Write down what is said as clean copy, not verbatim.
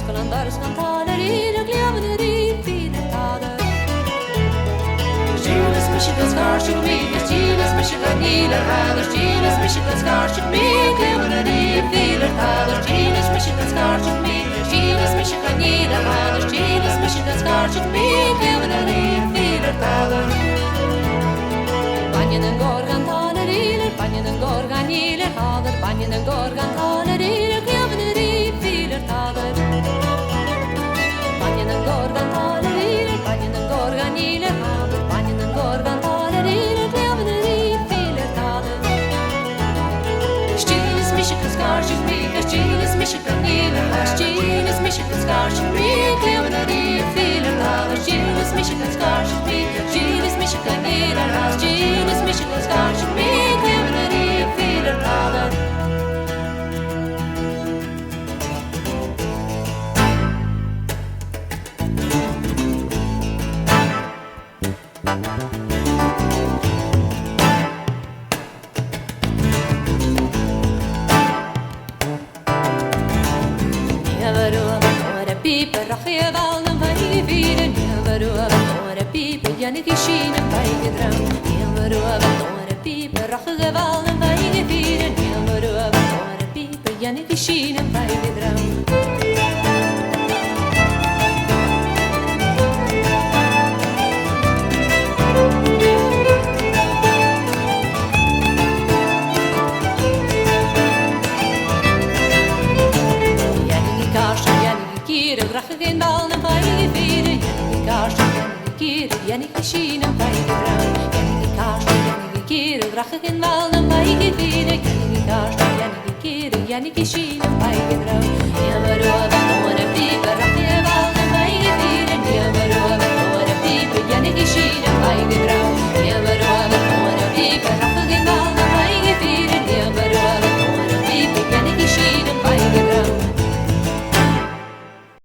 Oscail an doras gan táille ríle glaofainn ar fíle tada. Síl is mise gan scairteadh mí, síl is mise gan níl ar thalamh, síl is mise gan scairteadh mí, glaofainn ar fíle tada, síl is mise gan scairteadh mí, síl is mise gan níl ar thalamh, síl is mise gan scairteadh mí, glaofainn ar fíle tada. Baineann an gáir gan táille ríle, baineann an gáir gan níl ar thalamh, baineann an gáir gan táille ríle, glaofainn ar fíle tada. Baineann an gáir gan táille ríle, baineann an gáir gan níl ar thalamh, baineann an gáir gan táille ríle, glaofainn ar fíle tada. Stíl is mise gan scairteadh mí, stíl is mise gan níl ar thalamh, stíl is mise gan scairteadh mí, glaofainn ar fíle tada, stíl is mise gan scairteadh mí, stíl is mise gan níl ar thalamh, stíl is mise gan scairteadh mí, glaofainn ar fíle tada.